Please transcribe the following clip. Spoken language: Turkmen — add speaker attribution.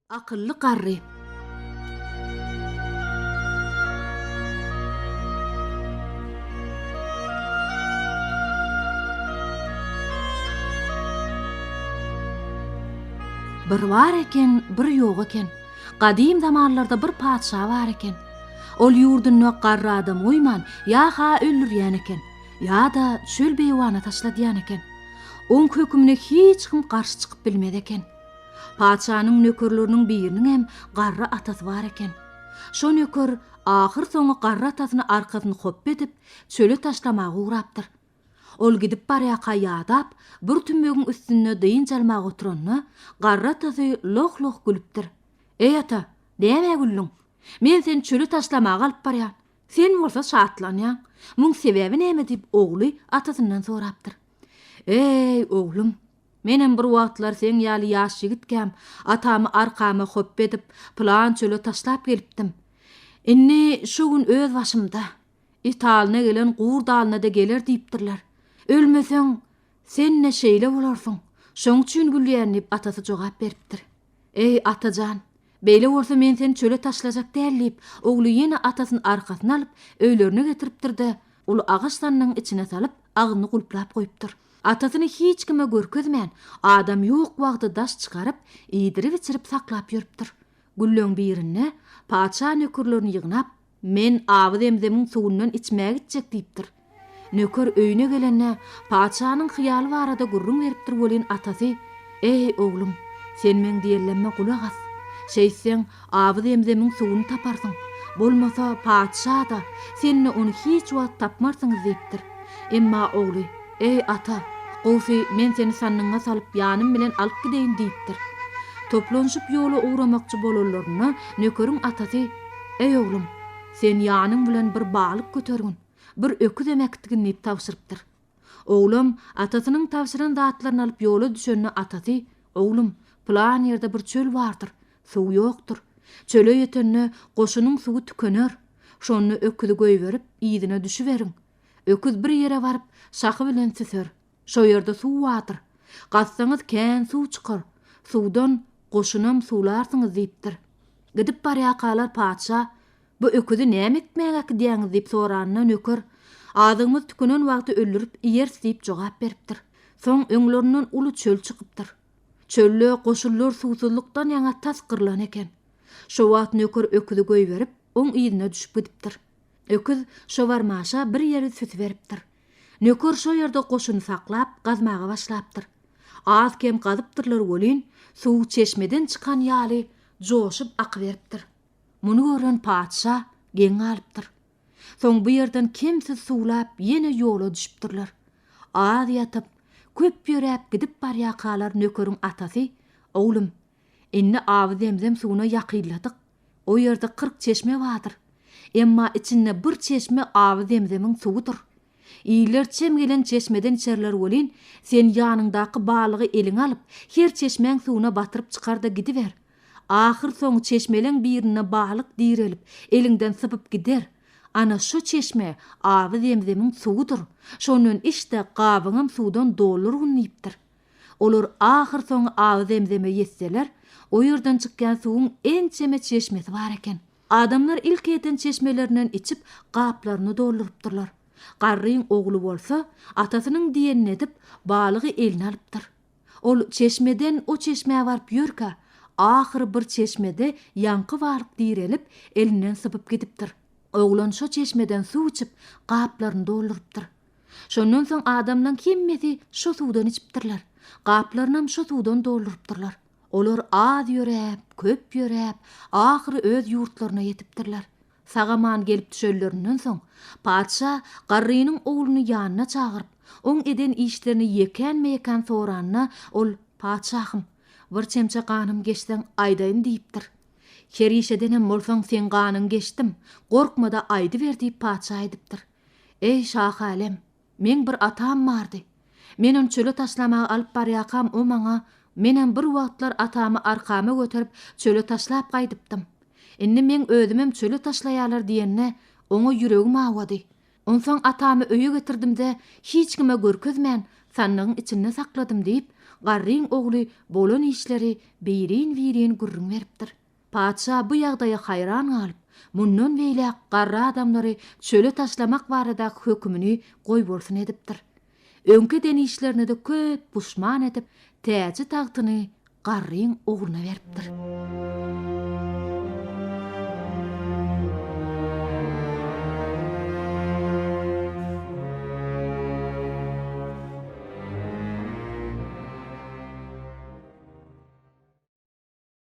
Speaker 1: Akylly garry. Bir bar eken, bir ýok eken. Gadym zamanlarda bir patyşa bar eken. Ol ýurdunda garry adam goýman, ýa-ha öldürýän eken, ýa-da çöl-beýewana taşladýan eken. Oň hökümine hiç kim garşy çykyp bilmez eken. Patyşanyň nökerleriniň biriniňem garry atasy bar eken. Şo nöker ahyrsoňy garry atasyny arkasyny hopba edip, çöle taşlamaga ugrapdyr. Ol gidip barýarka ýadap, bir tümmegiň üstünde dynç almaga oturanda, garry atasy loh-loh gülüpdir. Eý ata, nämä güldüň? Men seni çöle taşlamaga alyp barýan. Sen bolsa şatlanýaň. Muň sebäbi näme diýip ogly atasyndan sorapdyr. Eý, oglum, Menem bir wagtlar seň ýaly ýaş ýigitkäm, atamy arkama hopba edip, pylan çöle taşlap gelipdim. Indi şu gün öz başymda. It alyna gelen gurt alyna-da geler diýipdirler. Ölmeseň, sen-de şeýle bolarsyň. Şoň üçin gülýän diýip, atasy jogap beripdir. Eý, ata jan, beýle bolsa men seni çöle taşlajak däl diýip, ogly ýene atasyny arkasyna alyp, öýlerine getiripdir-de, uly agaç sandygyň içine salyp, agzyny gulplap goýupdyr. Atasyny hiç kime görkezmän, adam ýok wagty daş çykaryp, iýdirip-içirip saklap ýörüpdir. Günleň birinde patyşa nökerlerini ýygnap, Men Aby-Zemzemiň suwundan içmäge gitjek diýipdir. Nöker öýüne gelende, patyşanyň hyýaly barada gürrüň beripdir welin atasy, Eý, oglum, sen meň diýenlemme gulak as. Şeýtseň, Aby-Zemzemiň suwuny taparsyň. Bolmasa, patyşa-da, sen-de ony hiç wagt tapmarsyňyz diýipdir. Emma ogly, Eý, ata, gowusy men seni sandygyňa salyp ýanym bilen alyp gideýin diýipdir. Toplanyşyp ýola ugramakçy bolanlarynda nökeriň atasy, Eý, oglum, sen ýanyň bilen bir balyk götergin, bir öküzem äkitgin diýip tabşyrypdyr. Oglam atasynyň tabşyran zatlaryny alyp ýola düşende atasy, Oglum, pylan ýerde bir çöl bardyr, suw ýokdur. Çöle ýetende goşunyň suwy tükener. Şonda öküzi goýberip, yzyna düşüberiň. Öküz bir ýere baryp, şahy bilen süser. Şo ýerde suw bardyr. Gazsaňyz kän suw çykar. Suwdan goşunam suwlarsyňyz diýipdir. Gidip barýarkalar patyşa, Bu öküzi näme etmäge äkidýäňiz diýip soranda nöker, Azygymyz tükenen wagty öldürip iýeris diýip jogap beripdir. Soň öňlerinden uly çöl çykypdyr. Çölde goşunlar suwsuzlykdan ýaňa tas gyrlan eken. Şo wagt nöker öküzi goýberip, oň yzyna düşüp gidipdir. Öküz şo barmaşa bir ýeri süsüberipdir. Nöker şo ýerde goşuny saklap, gazmaga başlapdyr. Az-kem gazypdyrlar welin, suw çeşmeden çykan ýaly joşup akyberipdir. Muny gören patyşa geň galypdyr. Soň bu ýerden kemsiz suwlap ýene ýola düşüpdirler. Az ýatyp, köp ýöräp gidip barýarkalar nökeriň atasy, Oglum, indi Aby-Zemzem suwuna ýakynladyk. O ýerde 40 çeşme bardyr. Emma içinde bir çeşme Aby-Zemzemiň suwudyr. Iller çem gelen çeşmeden içerler welin, sen ýanyňdaky balygy eliňe alyp, her çeşmäň suwuna batyryp çykar-da gidiber. Ahyrsoňy çeşmeleň birinde balyk direlip, eliňden sypyp gider. Ana, şo çeşme Aby-Zemzemiň suwudyr. Şondan iç-de, gabyňam suwdan doldurgyn diýipdir. Olar ahyrsoňy Aby-Zemzeme ýetseler, o ýerden çykýan suwuň ençeme çeşmesi bar eken. Adamlar ilki eden çeşmelerinden içip, gaplaryny doldurypdyrlar. Garryň ogly bolsa, atasynyň diýenini edip, balygy eline alypdyr. Ol çeşmeden o çeşmä baryp ýörkä, ahyry bir çeşmede ýaňky balyk direlip, elinden sypyp gidipdir. Oglan şo çeşmeden suw içip, gaplaryny doldurypdyr. Şondan soň adamlaň hemmesi şo suwdan içipdirler. Gaplarynam şo suwdan doldurypdyrlar. Olar az ýöräp, köp ýöräp, ahyry öz ýurtlaryna ýetipdirler. Sag-aman gelip düşenlerinden soň, patyşa garrynyň ogluny ýanyna çagyryp, oň eden işlerini ýekänme-ýekän soranda, ol, Patyşahym, bir çemçe ganym geçseň aýdaýyn diýipdir. Her iş edenem bolsaň seň ganyňy geçdim, gorkma-da aýdyber diýip patyşa aýdypdyr. Eý, şahy-älem! Meň bir atam bardy. Men ony çöle taşlamaga alyp barýarkam o maňa, Menem bir wagtlar atamy arkama göterip çöle taşlap gaýdypdym. Indi meň özümem çöle taşlaýarlar diýende, oňa ýüregim awady. Onsoň atamy öýe getirdim-de, hiç kime görkezmän, sandygyň içinde sakladym diýip, Garryň ogly bolan işleri birin-birin gürrüň beripdir. Patyşa bu ýagdaýa haýran galyp, mundan beýläk garry adamlary çöle taşlamak baradaky hökümini goýbolsun edipdir. Öňki eden işlerine-de köp puşman edip, täji-tagtyny garryň ogluna beripdir.